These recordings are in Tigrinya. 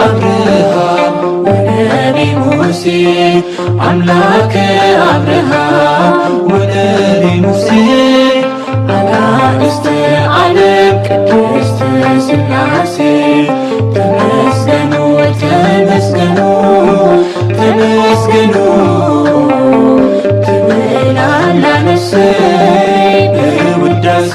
አብርሃም ወነቢ ሙሴ፣ አምላከ አብርሃም ወነቢ ሙሴ፣ አጋእዝተ ዓለም ቅድስት ሥላሴ፣ ተመስገኑ፣ ተመስገኑ፣ ተመስገኑ ትብል ኣላ ነፍሰይ በውዳሴ።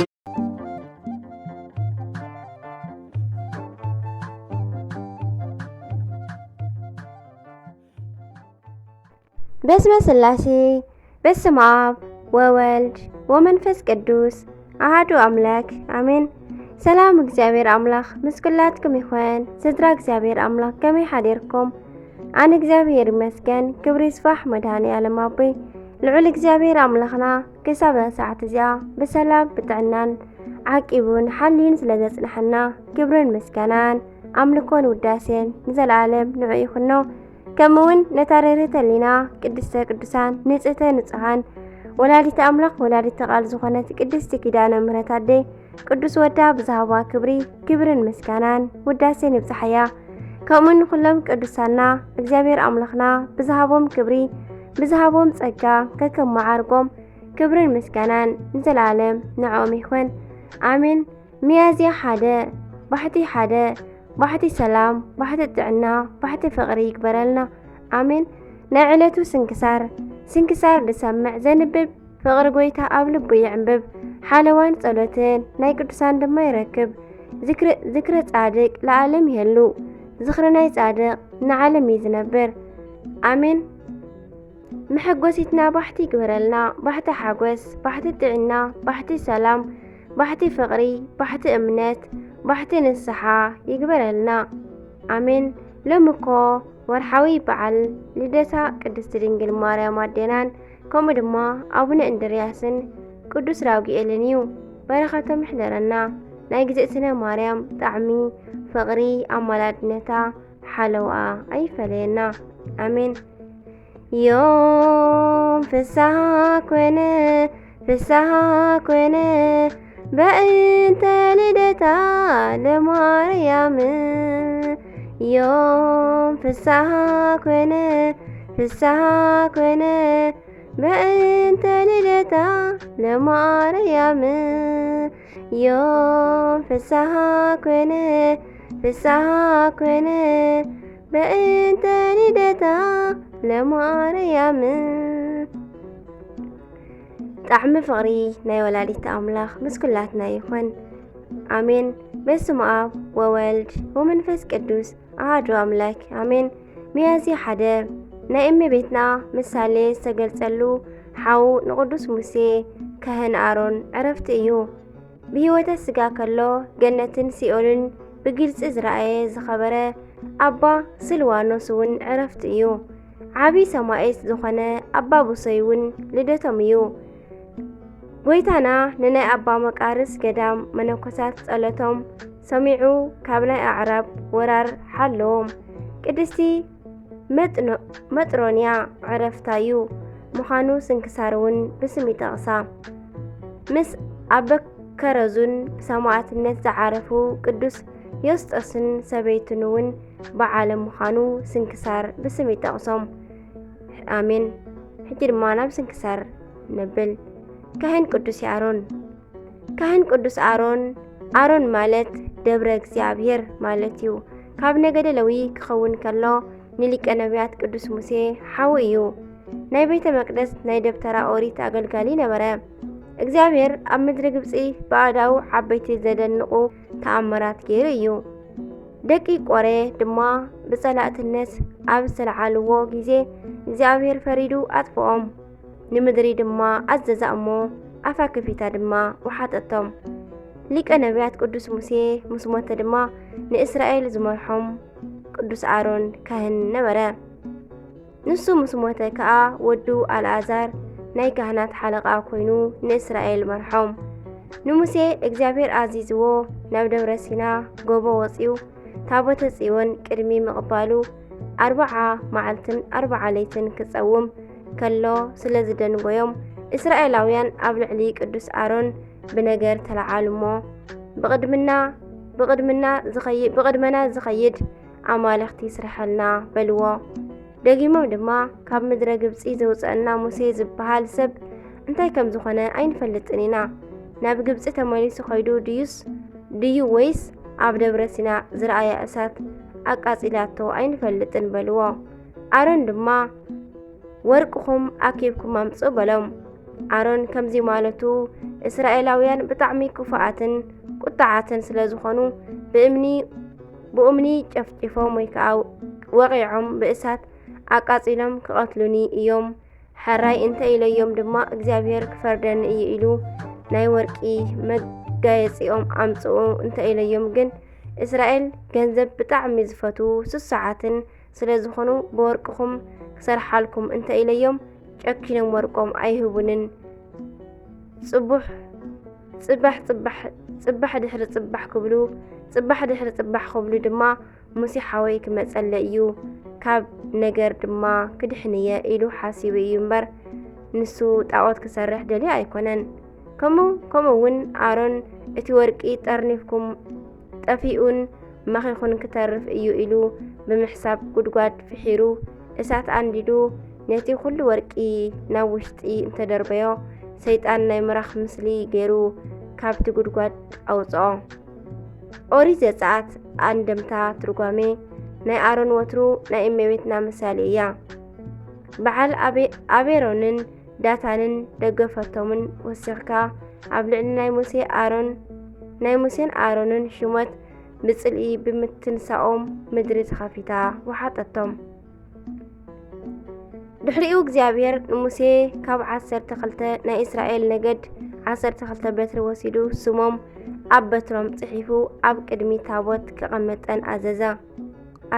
በስመ ሥላሴ፣ በስመ አብ ወወልድ ወመንፈስ ቅዱስ አሐዱ አምላክ አሜን። ሰላም እግዚኣብሔር ኣምላኽ ምስ ኩላትኩም ይኹን። ስድራ እግዚኣብሔር ኣምላኽ ከመይ ሓዲርኩም? ኣነ እግዚኣብሔር ይመስገን፣ ክብሪ ይስፋሕ መድኃኔ ዓለም ኣቦይ። ልዑል እግዚኣብሔር ኣምላኽና ክሳብ እዛ ሰዓት እዚኣ ብሰላም ብጥዕናን ዓቂቡን ሓልዩን ስለ ዘጽንሐና ክብርን ምስጋናን ኣምልኮን ውዳሴን ንዘለዓለም ንዑ ይኹኖ። ከምኡውን ነታ ርህርህተ ህሊና ቅድስተ ቅዱሳን ንጽህተ ንጹሃን ወላዲተ ኣምላኽ ወላዲተ ቃል ዝኾነት ቅድስቲ ኪዳነ ምሕረት ኣደይ ቅዱስ ወዳ ብዝሃባ ክብሪ ክብርን ምስጋናን ውዳሴን ይብጽሓያ። ከምኡ ንኹሎም ቅዱሳና እግዚኣብሔር ኣምላኽና ብዝሃቦም ክብሪ ብዝሃቦም ጸጋ ከከም መዓርጎም ክብርን ምስጋናን ንዘለዓለም ንዕኦም ይኹን። ኣሜን። ሚያዝያ ሓደ፣ ባሕቲ ሓደ፣ ባሕቲ ሰላም፣ ባሕቲ ጥዕና፣ ባሕቲ ፍቕሪ ይግበረልና። ኣሜን። ናይ ዕለቱ ስንክሳር። ስንክሳር ዝሰምዕ ዘንብብ ፍቕሪ ጐይታ ኣብ ልቡ ይዕንብብ። ሓለዋን ጸሎትን ናይ ቅዱሳን ድማ ይረክብ። ዝክሪ፣ ዝክረ ጻድቅ ለዓለም ይሄሉ። ዝኽሪ ናይ ጻድቅ ንዓለም እዩ ዝነብር። ኣሜን። መሐጎሲትና ባሕቲ ይግበረልና። ባሕቲ ሓጎስ፣ ባሕቲ ጥዕና፣ ባሕቲ ሰላም፣ ባሕቲ ፍቕሪ፣ ባሕቲ እምነት፣ ባሕቲ ንስሓ ይግበረልና። ኣሜን። ሎሚ እኮ ወርሓዊ በዓል ልደታ ቅድስቲ ድንግል ማርያም ኣዴናን ከምኡ ድማ ኣቡነ እንድርያስን ቅዱስ ራጉኤልን እዩ። በረኸቶም ይሕደረና። ናይ ግዝእትነ ማርያም ጣዕሚ፣ ፍቕሪ፣ ኣማላድነታ፣ ሓለውኣ ኣይፈለየና። ኣሜን። ዮም ፍስሓ ኮነ፣ ፍስሓ ኮነ፣ በእንተ ልደታ ለማርያም። ዮም ፍስሓ ኮነ፣ ፍስሓ ኮነ፣ በእንተ ልደታ ለማርያም። ዮም ፍስሓ ኮነ፣ ፍስሓ ኮነ፣ በእንተ ልደታ ለማርያም። ጣዕሚ ፍቕሪ ናይ ወላዲት ኣምላኽ ምስ ኩላትና ይኹን። ኣሜን። በስመ አብ ወወልድ ወመንፈስ ቅዱስ ኣሐዱ ኣምላክ ኣሜን። ሚያዝያ ሓደ ናይ እመቤትና ምሳሌ ዝተገልጸሉ ሓው ንቅዱስ ሙሴ ካህን ኣሮን ዕረፍቲ እዩ። ብህይወተ ስጋ ከሎ ገነትን ሲኦልን ብግልጺ ዝረኣየ ዝኸበረ ኣባ ስልዋኖስ እውን ዕረፍቲ እዩ። ዓቢ ሰማዒት ዝኾነ ኣባ ብሶይ እውን ልደቶም እዩ። ጎይታና ንናይ ኣባ መቃርስ ገዳም መነኮሳት ጸሎቶም ሰሚዑ ካብ ናይ ኣዕራብ ወራር ሓለዎም። ቅድስቲ መጥኖ-፣ መጥሮንያ ዕረፍታ እዩ ምዃኑ ስንክሳር እውን ብስም ይጠቕሳ። ምስ ኣበ ከረዙን ብሰማዕትነት ዝዓረፉ ቅዱስ ዮስጦስን ሰበይቱን እውን በዓሎም ምዃኑ ስንክሳር ብስም ይጠቕሶም። ኣሜን። ሕጂ ድማ ናብ ስንክሳር ነብል። ካህን ቅዱስ ኣሮን። ካህን ቅዱስ ኣሮን፣ ኣሮን ማለት ደብረ እግዚኣብሔር ማለት እዩ። ካብ ነገደ ለዊ ክኸውን ከሎ ንሊቀ ነቢያት ቅዱስ ሙሴ ሓው እዩ። ናይ ቤተ መቅደስ ናይ ደብተራ ኦሪት ኣገልጋሊ ነበረ። እግዚኣብሔር ኣብ ምድሪ ግብጺ ብኣእዳዉ ዓበይቲ ዘደንቑ ተኣምራት ገይሩ እዩ። ደቂ ቆሬ ድማ ብጸላእትነት ኣብ ዝተለዓልዎ ግዜ እግዚኣብሔር ፈሪዱ ኣጥፍኦም። ንምድሪ ድማ ኣዘዛ እሞ ኣፋ ከፊታ ድማ ወሓጠቶም። ሊቀ ነቢያት ቅዱስ ሙሴ ምስ ሞተ ድማ ንእስራኤል ዝመርሖም ቅዱስ ኣሮን ካህን ነበረ። ንሱ ምስ ሞተ ከኣ ወዱ ኣልኣዛር ናይ ካህናት ሓለቓ ኮይኑ ንእስራኤል መርሖም። ንሙሴ እግዚኣብሔር ኣዚዝዎ ናብ ደብረ ሲና ጎቦ ወጺኡ ታቦተ ጽዮን ቅድሚ ምቕባሉ ኣርብዓ መዓልትን ኣርብዓ ለይትን ክጸውም ከሎ ስለ ዝደንጎዮም፣ እስራኤላውያን ኣብ ልዕሊ ቅዱስ ኣሮን ብነገር ተለዓሉ እሞ፣ ብቕድምና፣ ብቕድምና ዝኸይ-፣ ብቕድመና ዝኸይድ ኣማልኽቲ ስርሐልና በልዎ። ደጊሞም ድማ፣ ካብ ምድረ ግብጺ ዘውጸአና ሙሴ ዝበሃል ሰብ እንታይ ከም ዝኾነ ኣይንፈልጥን ኢና። ናብ ግብጺ ተመሊሱ ኸይዱ ድዩስ ድዩ ወይስ ኣብ ደብረ ሲና ዝረኣያ እሳት ኣቃጺላቶ ኣይንፈልጥን በልዎ። ኣሮን ድማ፣ ወርቅኹም ኣኪብኩም ኣምጽኡ በሎም። ኣሮን ከምዚ ማለቱ፣ እስራኤላውያን ብጣዕሚ ክፉኣትን ቁጥዓትን ስለ ዝኾኑ፣ ብእምኒ ብእምኒ ጨፍጭፎም ወይ ከዓ ወቒዖም ብእሳት ኣቃጺሎም ክቐትሉኒ እዮም። ሕራይ እንተ ኢለዮም ድማ እግዚኣብሔር ክፈርደኒ እዩ ኢሉ ናይ ወርቂ መጋየጺኦም ኣምጽኡ እንተ ኢለዮም ግን እስራኤል ገንዘብ ብጣዕሚ ዝፈትዉ ስሱዓትን ስለ ዝኾኑ ብወርቅኹም ክሰርሓልኩም እንተ ኢለዮም ጨኪኖም ወርቆም ኣይህቡንን። ጽቡሕ ጽባሕ ጽባሕ ጽባሕ ድሕሪ ጽባሕ ክብሉ ጽባሕ ድሕሪ ጽባሕ ክብሉ ድማ ሙሴ ሓወይ ክመጸለ እዩ፣ ካብ ነገር ድማ ክድሕንየ ኢሉ ሓሲቡ እዩ እምበር፣ ንሱ ጣዖት ክሰርሕ ደልዩ ኣይኮነን። ከምኡ ከምኡ እውን ኣሮን እቲ ወርቂ ጠርኒፍኩም ጠፊኡን መኺኹን ክተርፍ እዩ ኢሉ ብምሕሳብ ጉድጓድ ፍሒሩ እሳት ኣንዲዱ ነቲ ኩሉ ወርቂ ናብ ውሽጢ እንተደርበዮ ሰይጣን ናይ ምራኽ ምስሊ ገይሩ ካብቲ ጉድጓድ ኣውፅኦ። ኦሪት ዘጸኣት ኣንድምታ ትርጓሜ ናይ ኣሮን ወትሩ ናይ እመቤትና ምሳሌ እያ። በዓል ኣቤ- ኣቤሮንን ዳታንን ደገፈቶምን ወሲኽካ ኣብ ልዕሊ ናይ ሙሴ ኣሮን ናይ ሙሴን ኣሮንን ሽሞት ብጽልኢ ብምትንሳኦም ምድሪ ተኸፊታ ወሓጠቶም። ድሕሪኡ እግዚኣብሔር ንሙሴ ካብ ዓሰርተ ክልተ ናይ እስራኤል ነገድ ዓሰርተ ክልተ በትሪ ወሲዱ ስሞም ኣብ በትሮም ጽሒፉ ኣብ ቅድሚ ታቦት ከቐመጠን ኣዘዘ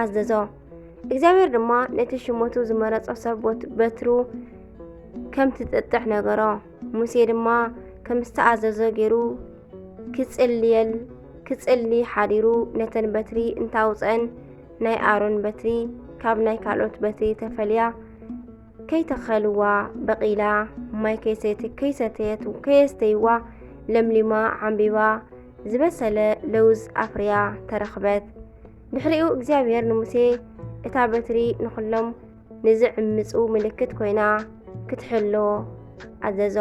ኣዘዞ። እግዚኣብሔር ድማ ነቲ ሽሞቱ ዝመረጾ ሰብ ቦት- በትሩ ከም ትጥጥዕ ነገሮ። ሙሴ ድማ ከም ዝተኣዘዞ ገይሩ ክጽልየል ክጽሊ ሓዲሩ ነተን በትሪ እንታውፀአን ናይ ኣሮን በትሪ ካብ ናይ ካልኦት በትሪ ተፈልያ ከይተኸልዋ በቒላ ማይ ከይሰተየት ከየስተይዋ ለምሊማ ዓምቢባ ዝበሰለ ለውዝ ኣፍርያ ተረኽበት። ድሕሪኡ እግዚኣብሔር ንሙሴ እታ በትሪ ንኹሎም ንዝዕምፁ ምልክት ኮይና ክትሕሎ ኣዘዞ።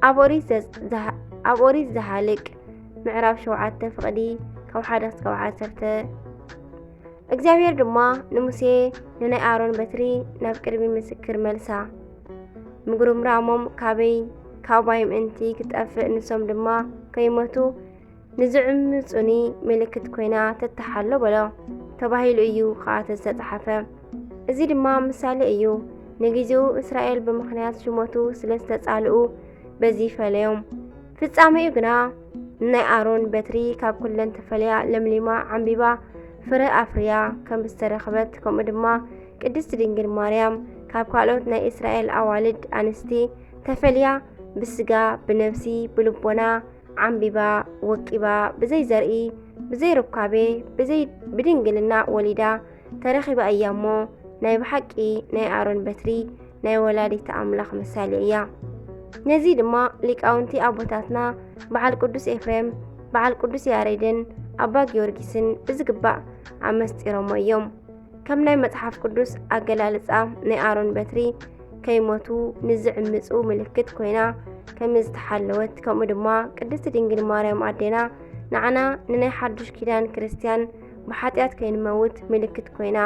ኣብ ኦሪት ዘ- ዘሃ- ኣብ ኦሪት ዘሃልቅ ምዕራፍ ሸውዓተ ፍቕዲ ካብ ሓደ ክሳብ ዓሰርተ እግዚኣብሔር ድማ ንሙሴ ንናይ ኣሮን በትሪ ናብ ቅድሚ ምስክር መልሳ። ምጉርምራሞም ካበይ ካብ ማይ ምእንቲ ክጠፍእ ንሶም ድማ ከይሞቱ ንዝዕምፁኒ ምልክት ኮይና ተተሓሎ በሎ ተባሂሉ እዩ ከዓ ዝተፃሓፈ። እዚ ድማ ምሳሌ እዩ። ንጊዜኡ እስራኤል ብምኽንያት ሽሞቱ ስለ ዝተፃልኡ በዚ ፈለዮም። ፍጻሜኡ ግና ናይ ኣሮን በትሪ ካብ ኩለን ተፈልያ ለምሊማ ዓምቢባ ፍረ ኣፍርያ ከም ዝተረኽበት ከምኡ ድማ ቅድስት ድንግል ማርያም ካብ ካልኦት ናይ እስራኤል ኣዋልድ ኣንስቲ ተፈልያ ብስጋ ብነብሲ ብልቦና ዓምቢባ ወቂባ ብዘይ ዘርኢ ብዘይ ርካቤ ብዘይ ብድንግልና ወሊዳ ተረኺባ እያ እሞ ናይ ብሓቂ ናይ ኣሮን በትሪ ናይ ወላዲተ ኣምላኽ ምሳሌ እያ። ነዚ ድማ ሊቃውንቲ ኣቦታትና በዓል ቅዱስ ኤፍሬም፣ በዓል ቅዱስ ያሬድን ኣባ ጊዮርጊስን ብዝግባእ ኣመስጢሮሞ እዮም። ከም ናይ መጽሓፍ ቅዱስ ኣገላልጻ ናይ ኣሮን በትሪ ከይሞቱ ንዝዕምጹ ምልክት ኮይና ከም ዝተሓለወት ከምኡ ድማ ቅድስቲ ድንግል ማርያም ኣዴና ንዓና ንናይ ሓዱሽ ኪዳን ክርስትያን ብሓጢኣት ከይንመውት ምልክት ኮይና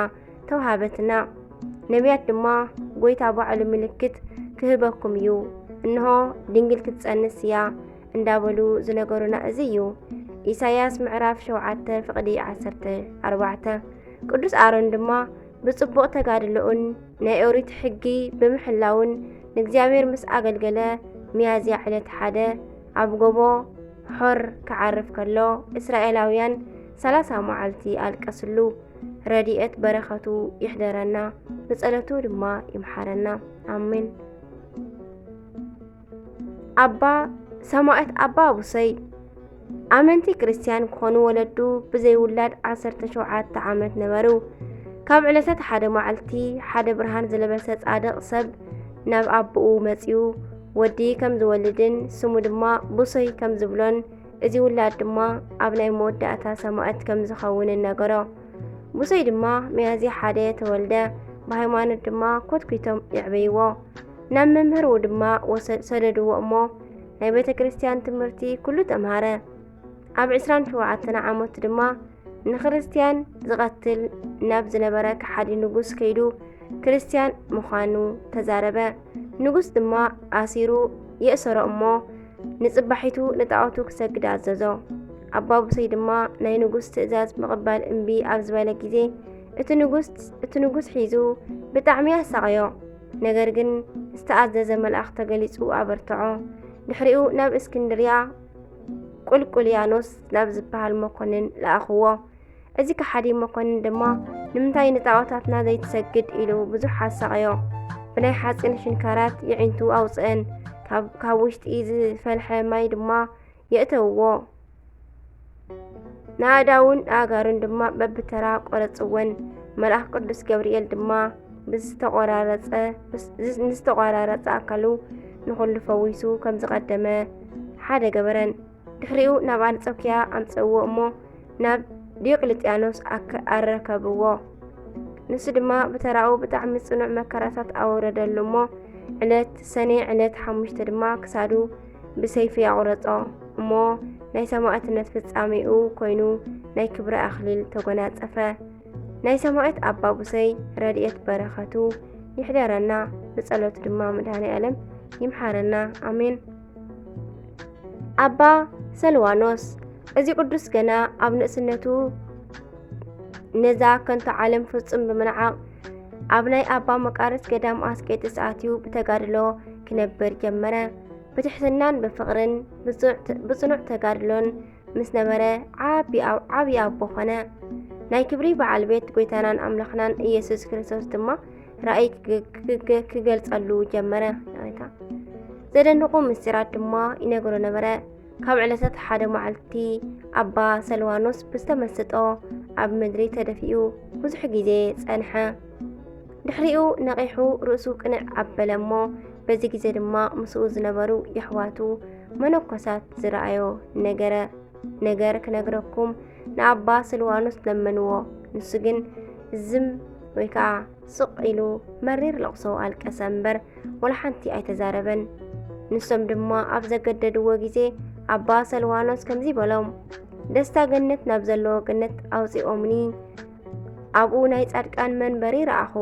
ተውሃበትና። ነቢያት ድማ ጎይታ ባዕሉ ምልክት ክህበኩም እዩ፣ እንሆ ድንግል ክትጸንስ እያ እንዳበሉ ዝነገሩና እዚ እዩ። ኢሳያስ ምዕራፍ ሸውዓተ ፍቕዲ ዓሰርተ ኣርባዕተ። ቅዱስ ኣሮን ድማ ብጽቡቕ ተጋድሎኡን ናይ ኦሪት ሕጊ ብምሕላውን ንእግዚኣብሔር ምስ ኣገልገለ ሚያዝያ ዕለት ሓደ ኣብ ጎቦ ሖር ክዓርፍ ከሎ እስራኤላውያን ሰላሳ መዓልቲ ኣልቀስሉ። ረድኤት በረኸቱ ይሕደረና፣ ብጸሎቱ ድማ ይምሓረና። ኣሜን። ኣባ ሰማዕት ኣባ ቡሰይ ኣመንቲ ክርስትያን ክኾኑ ወለዱ ብዘይ ውላድ ዓሰርተ ሸውዓተ ዓመት ነበሩ። ካብ ዕለታት ሓደ መዓልቲ ሓደ ብርሃን ዝለበሰ ጻድቕ ሰብ ናብ ኣቦኡ መጺኡ ወዲ ከም ዝወልድን ስሙ ድማ ቡሶይ ከም ዝብሎን እዚ ውላድ ድማ ኣብ ናይ መወዳእታ ሰማእት ከም ዝኸውንን ነገሮ። ቡሰይ ድማ ሚያዝያ ሓደ ተወልደ። ብሃይማኖት ድማ ኮትኩቶም የዕበይዎ። ናብ መምህሩ ድማ ወሰ-፣ ሰደድዎ እሞ ናይ ቤተ ክርስቲያን ትምህርቲ ኩሉ ተምሃረ። ኣብ ዕስራን ሸውዓተን ዓመቱ ድማ ንክርስትያን ዝቐትል ናብ ዝነበረ ከሓዲ ንጉስ ከይዱ ክርስትያን ምዃኑ ተዛረበ። ንጉስ ድማ ኣሲሩ የእሰሮ እሞ ንጽባሒቱ ንጣዖቱ ክሰግድ ኣዘዞ። ኣባ ቡሰይ ድማ ናይ ንጉስ ትእዛዝ ምቕባል እምቢ ኣብ ዝበለ ግዜ እቲ ንጉስ፣ እቲ ንጉስ ሒዙ ብጣዕሚ ኣሳቐዮ። ነገር ግን ዝተኣዘዘ መልኣኽ ተገሊጹ ኣበርትዖ። ድሕሪኡ ናብ እስክንድርያ ቁልቁልያኖስ ናብ ዝበሃል መኮንን ለኣኽዎ። እዚ ከሓዲ መኮንን ድማ ንምንታይ ንጣዖታትና ዘይትሰግድ ኢሉ ብዙሕ ኣሳቐዮ። ብናይ ሓጺን ሽንካራት የዒንቱ ኣውፅአን፣ ካብ፣ ካብ ውሽጢ ዝፈልሐ ማይ ድማ የእተውዎ። ንኣእዳውን ኣእጋሩን ድማ በብተራ ቆረጽወን። መልኣኽ ቅዱስ ገብርኤል ድማ ብዝተቆራረጸ፣ ብስ-፣ ንዝተቆራረጸ ኣካሉ ንኹሉ ፈዊሱ ከም ዝቐደመ ሓደ ገበረን። ድሕሪኡ ናብ ኣንጾኪያ ኣምጸእዎ እሞ ናብ ዲዮቅልጥያኖስ ኣከ-፣ ኣረከብዎ። ንሱ ድማ ብተራኡ ብጣዕሚ ጽኑዕ መከራታት ኣወረደሉ እሞ ዕለት ሰኔ ዕለት ሓሙሽተ ድማ ክሳዱ ብሰይፊ ኣቑረጾ እሞ ናይ ሰማዕትነት ፍጻሜኡ ኮይኑ ናይ ክብሪ ኣኽሊል ተጎናጸፈ። ናይ ሰማዕት ኣባ ቡሰይ ረድኤት በረኸቱ ይሕደረና፣ ብጸሎቱ ድማ መድኃኔ ዓለም ይምሓረና። ኣሜን። ኣባ ሰልዋኖስ፣ እዚ ቅዱስ ገና ኣብ ንእስነቱ ነዛ ከንቱ ዓለም ፍጹም ብምንዓቕ ኣብ ናይ ኣባ መቃርስ ገዳም ኣስቄጥስ ኣትዩ ብተጋድሎ ክነብር ጀመረ። ብትሕትናን ብፍቕርን ብጽኑዕ ተ-፣ ብጽኑዕ ተጋድሎን ምስ ነበረ ዓቢ ኣብ-፣ ዓቢ ኣቦ ኾነ። ናይ ክብሪ በዓል ቤት ጐይታናን ኣምላኽናን ኢየሱስ ክርስቶስ ድማ ራእይ ክግ-፣ ክግ-፣ ክገልጸሉ ጀመረ። ይቕሬታ። ዘደንቑ ምስጢራት ድማ ይነግሮ ነበረ። ካብ ዕለታት ሓደ መዓልቲ ኣባ ሰልዋኖስ ብዝተመሰጦ ኣብ ምድሪ ተደፊኡ ብዙሕ ግዜ ጸንሐ። ድሕሪኡ ነቒሑ ርእሱ ቅንዕ ኣበለ እሞ በዚ ግዜ ድማ ምስኡ ዝነበሩ የሕዋቱ መነኮሳት ዝረኣዮ ነገረ፣ ነገር ክነግረኩም ንኣባ ስልዋኖስ ለመንዎ። ንሱ ግን ዝም ወይ ከዓ ስቕ ኢሉ መሪር ለቕሶ ኣልቀሰ እምበር ወላ ሓንቲ ኣይተዛረበን። ንሶም ድማ ኣብ ዘገደድዎ ግዜ ኣባ ሰልዋኖስ ከምዚ በሎም፣ ደስታ ገነት ናብ ዘለዎ ገነት ኣውፂኦምኒ፣ ኣብኡ ናይ ጻድቃን መንበሪ ረኣኹ።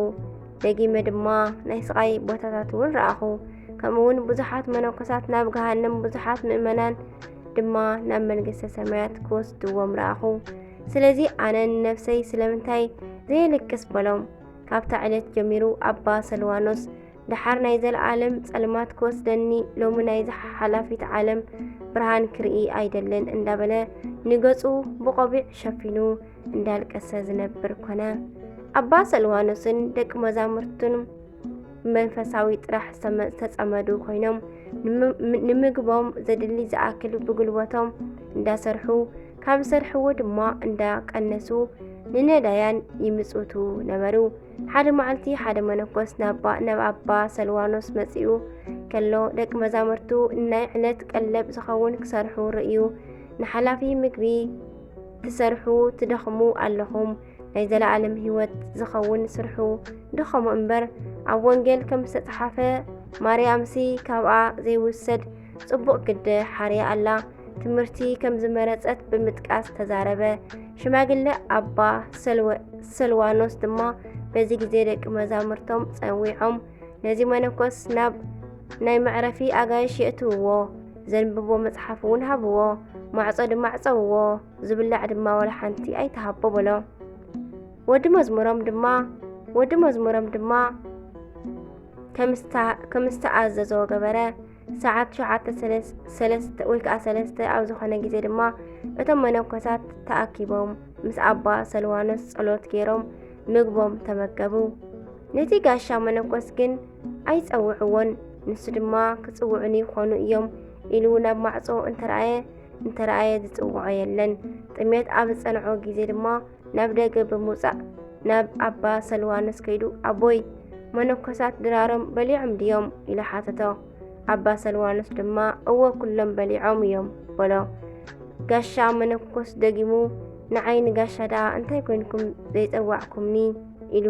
ደጊመ ድማ ናይ ስቓይ ቦታታት እውን ረኣኹ። ከምኡ እውን ብዙሓት መነኮሳት ናብ ገሃነም፣ ብዙሓት ምእመናን ድማ ናብ መንግስተ ሰማያት ክወስድዎም ረኣኹ። ስለዚ ኣነ ንነፍሰይ ስለምንታይ ዘየልቅስ በሎም። ካብታ ዕለት ጀሚሩ ኣባ ሰልዋኖስ ደሓር ናይ ዘለኣለም ጸልማት ክወስደኒ፣ ሎሚ ናይዛ ሓላፊት ዓለም ብርሃን ክርኢ ኣይደልን እንዳበለ ንገጹ ብቆቢዕ ሸፊኑ እንዳልቀሰ ዝነብር ኮነ። ኣባ ሰልዋኖስን ደቂ መዛሙርቱን ብመንፈሳዊ ጥራሕ ዝተመ-፣ ዝተጸመዱ ኮይኖም፣ ንም-፣ ንምግቦም ዘድሊ ዝኣክል ብጉልበቶም እንዳሰርሑ፣ ካብ ዝሰርሕዎ ድማ እንዳቀነሱ ንነዳያን ይምጽውቱ ነበሩ። ሓደ መዓልቲ ሓደ መነኮስ ናብ፣ ናብ ኣባ ሰልዋኖስ መጺኡ ከሎ፣ ደቂ መዛሙርቱ ናይ ዕለት ቀለብ ዝኸውን ክሰርሑ ርእዩ፣ ንሓላፊ ምግቢ ትሰርሑ ትደኽሙ ኣለኹም፣ ናይ ዘለኣለም ህይወት ዝኸውን ስርሑ ድኸሙ እምበር፣ ኣብ ወንጌል ከም ዝተጽሓፈ፣ ማርያምሲ ካብኣ ዘይውሰድ ጽቡቕ ግደ ሓርያ ኣላ። ትምህርቲ ከም ዝመረጸት ብምጥቃስ ተዛረበ። ሽማግለ ኣባ ሰልወ-፣ ሰልዋኖስ ድማ በዚ ግዜ ደቂ መዛሙርቶም ጸዊዖም፣ ነዚ መነኮስ ናብ ናይ መዕረፊ ኣጋይሽ የእትውዎ፣ ዘንብቦ መጽሓፍ እውን ሃብዎ፣ ማዕጾ ድማ ዕጸውዎ፣ ዝብላዕ ድማ ዋላ ሓንቲ ኣይትሃቦ በሎ። ወዲ መዝሙሮም ድማ፣ ወዲ መዝሙሮም ድማ ከም ዝተ-፣ ከም ዝተኣዘዞ ገበረ። ሰዓት ሸውዓተ ሰለስ-፣ ሰለስተ ወይ ከዓ ሰለስተ ኣብ ዝኾነ ግዜ ድማ እቶም መነኮሳት ተኣኪቦም ምስ ኣባ ሰልዋኖስ ጸሎት ገይሮም ምግቦም ተመገቡ። ነቲ ጋሻ መነኮስ ግን ኣይጸውዕዎን፣ ንሱ ድማ ክጽውዑኒ ይኾኑ እዮም ኢሉ ናብ ማዕጾ እንተረኣየ፣ እንተረኣየ ዝጽውዖ የለን። ጥሜት ኣብ ዝጸንዖ ግዜ ድማ ናብ ደገ ብምውጻእ ናብ ኣባ ሰልዋኖስ ከይዱ፣ ኣቦይ፣ መነኮሳት ድራሮም በሊዖም ድዮም? ኢሉ ሓተቶ። ኣባ ሰልዋኖስ ድማ፣ እወ፣ ኩሎም በሊዖም እዮም በሎ። ጋሻ መነኮስ ደጊሙ፣ ንዓይ ንጋሻ ደኣ እንታይ ኮይንኩም ዘይጸዋዕኩምኒ? ኢሉ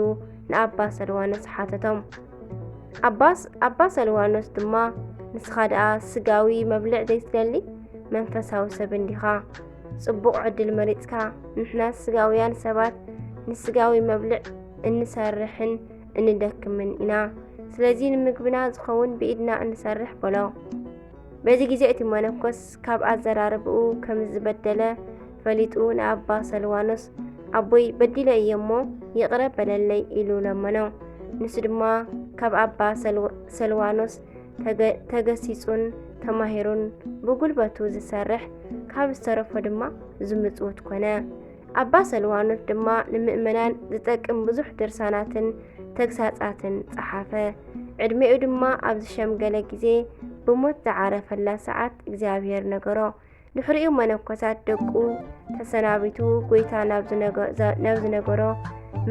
ንኣባ ሰልዋኖስ ሓተቶም። ኣባስ-፣ ኣባ ሰልዋኖስ ድማ፣ ንስኻ ደኣ ስጋዊ መብልዕ ዘይትደሊ መንፈሳዊ ሰብ እንዲኻ። ጽቡቕ ዕድል መሪጽካ። ንሕና ስጋውያን ሰባት ንስጋዊ መብልዕ እንሰርሕን እንደክምን ኢና። ስለዚ ንምግብና ዝኸውን ብኢድና እንሰርሕ በሎ። በዚ ግዜ እቲ መነኮስ ካብ ኣዘራርብኡ ከም ዝበደለ ፈሊጡ ንኣባ ሰልዋኖስ፣ ኣቦይ በዲለ እየ እሞ ይቕረ በለለይ ኢሉ ለመኖ። ንሱ ድማ ካብ ኣባ ሰልዋ-፣ ሰልዋኖስ ተገ-፣ ተገሲጹን ተማሂሩን ብጉልበቱ ዝሰርሕ ካብ ዝተረፎ ድማ ዝምጽውት ኮነ። ኣባ ሰልዋኖስ ድማ ንምእመናን ዝጠቅም ብዙሕ ድርሳናትን ተግሳጻትን ጸሓፈ። ዕድሜኡ ድማ ኣብ ዝሸምገለ ግዜ ብሞት ዝዓረፈላ ሰዓት እግዚኣብሔር ነገሮ። ድሕሪኡ መነኮሳት ደቁ ተሰናቢቱ ጎይታ ናብ ዝነገ-፣ ዘ-፣ ናብ ዝነገሮ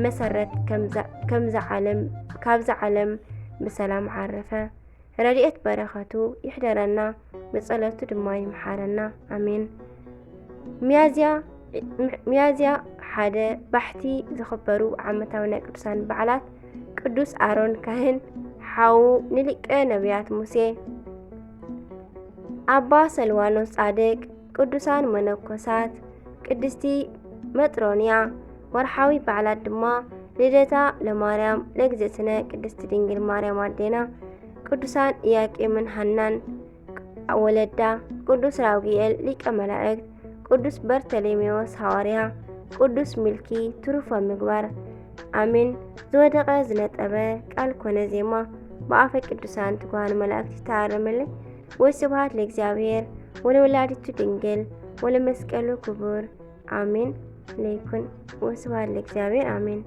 መሰረት ከምዛ-፣ ከምዛ ዓለም፣ ካብዛ ዓለም ብሰላም ዓረፈ። ረድኤት በረኸቱ ይሕደረና፣ ብጸሎቱ ድማ ይምሓረና። ኣሜን። ሚያዝያ፣ ሚያዝያ ሓደ ባሕቲ ዝኽበሩ ዓመታዊ ናይ ቅዱሳን በዓላት ቅዱስ ኣሮን ካህን፣ ሓዉ ንሊቀ ነቢያት ሙሴ፣ ኣባ ሰልዋኖስ ጻድቅ፣ ቅዱሳን መነኮሳት፣ ቅድስቲ መጥሮንያ። ወርሓዊ በዓላት ድማ ልደታ ለማርያም ለእግዝእትነ ቅድስቲ ድንግል ማርያም ኣዴና፣ ቅዱሳን ኢያቄምን ሃናን ወለዳ፣ ቅዱስ ራጉኤል ሊቀ መላእክት፣ ቅዱስ በርተሌሜዎስ ሃዋርያ፣ ቅዱስ ሚልኪ ትሩፈ ምግባር። ኣሜን። ዝወደቐ ዝነጠበ ቃል ኮነ ዜማ ብኣፈ ቅዱሳን ትጉሃን መላእክት ይተኣረመለይ። ወስብሐት ለእግዚኣብሔር ወለወላዲቱ ድንግል ወለመስቀሉ ክቡር። ኣሜን። ለይኩን። ወስብሐት ለእግዚኣብሔር። ኣሜን።